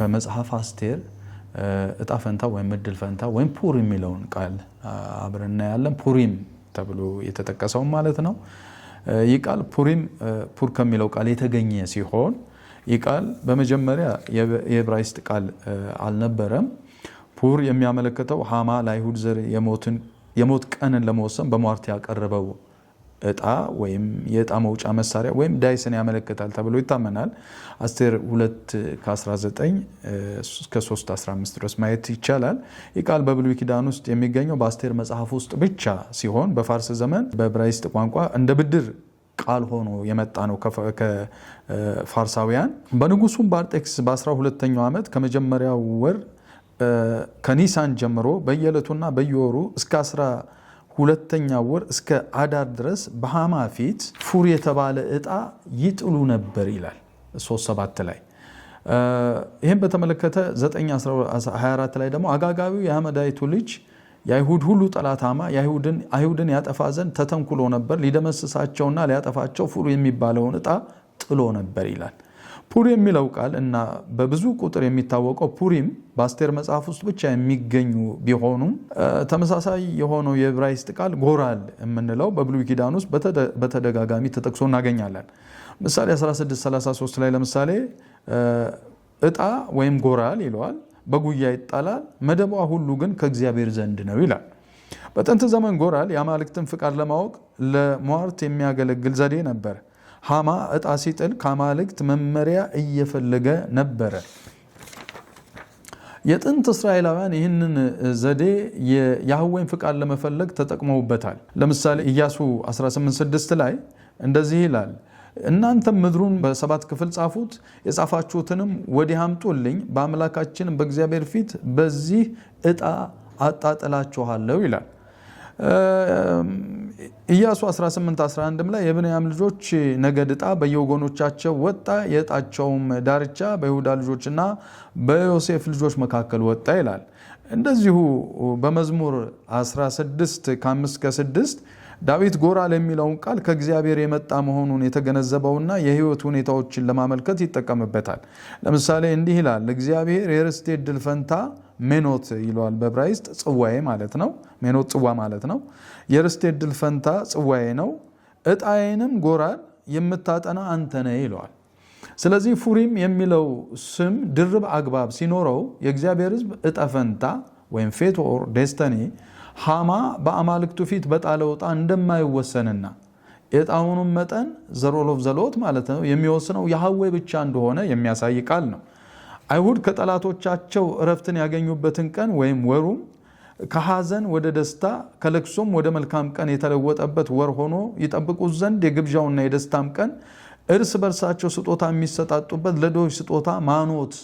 ከመጽሐፍ አስቴር እጣ ፈንታ ወይም እድል ፈንታ ወይም ፑር የሚለውን ቃል አብረን እናያለን። ፑሪም ተብሎ የተጠቀሰው ማለት ነው። ይህ ቃል ፑሪም ፑር ከሚለው ቃል የተገኘ ሲሆን ይህ ቃል በመጀመሪያ የዕብራይስጥ ቃል አልነበረም። ፑር የሚያመለክተው ሃማ ለአይሁድ ዘር የሞት ቀንን ለመወሰን በሟርት ያቀረበው እጣ ወይም የእጣ መውጫ መሳሪያ ወይም dice ን ያመለክታል ተብሎ ይታመናል። አስቴር 2 ከ19 እስከ 3 15 ድረስ ማየት ይቻላል። ይህ ቃል በብሉይ ኪዳን ውስጥ የሚገኘው በአስቴር መጽሐፍ ውስጥ ብቻ ሲሆን በፋርስ ዘመን በዕብራይስጥ ቋንቋ እንደ ብድር ቃል ሆኖ የመጣ ነው ከፋርሳውያን። በንጉሱም በአርጤክስስ በ12ኛው ዓመት ከመጀመሪያው ወር ከኒሳን ጀምሮ በየዕለቱና በየወሩ እስከ 12ኛ ወር እስከ አዳር ድረስ በሃማ ፊት ፉር የተባለ ዕጣ ይጥሉ ነበር ይላል 3:7 ላይ። ይህም በተመለከተ 9:24 ላይ ደግሞ አጋጋዊው የሐመዳይቱ ልጅ የአይሁድ ሁሉ ጠላት ሃማ አይሁድን ያጠፋ ዘንድ ተተንኩሎ ነበር፣ ሊደመስሳቸውና ሊያጠፋቸው ፉር የሚባለውን ዕጣ ጥሎ ነበር ይላል። ፑር የሚለው ቃል እና በብዙ ቁጥር የሚታወቀው ፑሪም በአስቴር መጽሐፍ ውስጥ ብቻ የሚገኙ ቢሆኑም ተመሳሳይ የሆነው የዕብራይስጥ ቃል ጎራል የምንለው በብሉይ ኪዳን ውስጥ በተደጋጋሚ ተጠቅሶ እናገኛለን። ምሳሌ 16:33 ላይ ለምሳሌ ዕጣ ወይም ጎራል ይለዋል፣ በጉያ ይጣላል፣ መደቧ ሁሉ ግን ከእግዚአብሔር ዘንድ ነው ይላል። በጥንት ዘመን ጎራል የአማልክትን ፍቃድ ለማወቅ ለሟርት የሚያገለግል ዘዴ ነበር። ሃማ ዕጣ ሲጥል ከአማልክት መመሪያ እየፈለገ ነበረ። የጥንት እስራኤላውያን ይህንን ዘዴ የያህዌን ፍቃድ ለመፈለግ ተጠቅመውበታል። ለምሳሌ ኢያሱ 18:6 ላይ እንደዚህ ይላል፣ እናንተም ምድሩን በሰባት ክፍል ጻፉት፣ የጻፋችሁትንም ወዲህ አምጡልኝ፣ በአምላካችን በእግዚአብሔር ፊት በዚህ ዕጣ አጣጥላችኋለሁ ይላል። ኢያሱ 18:11 ላይ የብንያም ልጆች ነገድ ዕጣ በየወገኖቻቸው ወጣ፣ የዕጣቸውም ዳርቻ በይሁዳ ልጆችና በዮሴፍ ልጆች መካከል ወጣ ይላል። እንደዚሁ በመዝሙር 16 ከ5 ከ6 ዳዊት ጎራል የሚለውን ቃል ከእግዚአብሔር የመጣ መሆኑን የተገነዘበውና የሕይወት ሁኔታዎችን ለማመልከት ይጠቀምበታል። ለምሳሌ እንዲህ ይላል፣ እግዚአብሔር የርስቴ ዕድል ፈንታ ሜኖት ይለዋል በዕብራይስጥ ጽዋዬ ማለት ነው። ሜኖት ጽዋ ማለት ነው። የርስቴ ዕድል ፈንታ ጽዋዬ ነው፣ ዕጣዬንም ጎራል የምታጠና አንተ ነህ ይለዋል። ስለዚህ ፉሪም የሚለው ስም ድርብ አግባብ ሲኖረው የእግዚአብሔር ሕዝብ ዕጣ ፈንታ ወይም fate or destiny ሃማ በአማልክቱ ፊት በጣለው ዕጣ እንደማይወሰንና የዕጣውንም መጠን the roll of the lot ማለት ነው የሚወስነው ያህዌ ብቻ እንደሆነ የሚያሳይ ቃል ነው። አይሁድ ከጠላቶቻቸው እረፍትን ያገኙበትን ቀን ወይም ወሩም ከሐዘን ወደ ደስታ ከለቅሶም ወደ መልካም ቀን የተለወጠበት ወር ሆኖ ይጠብቁት ዘንድ የግብዣውና የደስታም ቀን እርስ በርሳቸው ስጦታ የሚሰጣጡበት ለድሆች ስጦታ ማኖት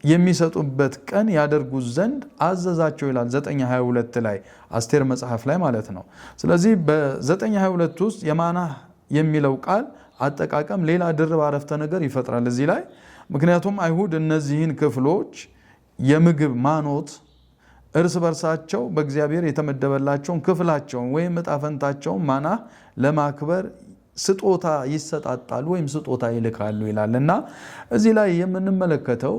የሚሰጡበት ቀን ያደርጉት ዘንድ አዘዛቸው ይላል 9:22 ላይ አስቴር መጽሐፍ ላይ ማለት ነው። ስለዚህ በ9:22 ውስጥ የማናህ የሚለው ቃል አጠቃቀም ሌላ ድርብ አረፍተ ነገር ይፈጥራል እዚህ ላይ። ምክንያቱም አይሁድ እነዚህን ክፍሎች የምግብ ማኖት እርስ በርሳቸው በእግዚአብሔር የተመደበላቸውን ክፍላቸውን ወይም ዕጣ ፈንታቸውን ማናህ ለማክበር ስጦታ ይሰጣጣሉ ወይም ስጦታ ይልካሉ ይላል። እና እዚህ ላይ የምንመለከተው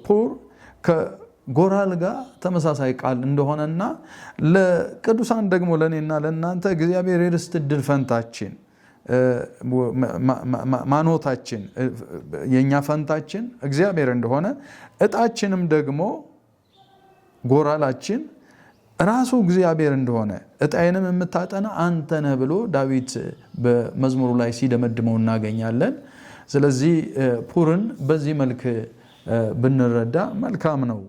ፑር ከጎራል ጋር ተመሳሳይ ቃል እንደሆነና ለቅዱሳን ደግሞ ለእኔና ለእናንተ እግዚአብሔር የርስት ዕድል ፈንታችን ማኖታችን የኛ ፈንታችን እግዚአብሔር እንደሆነ ዕጣችንም ደግሞ ጎራላችን ራሱ እግዚአብሔር እንደሆነ ዕጣዬንም የምታጠና አንተ ነህ ብሎ ዳዊት በመዝሙሩ ላይ ሲደመድመው እናገኛለን። ስለዚህ ፑርን በዚህ መልክ ብንረዳ መልካም ነው።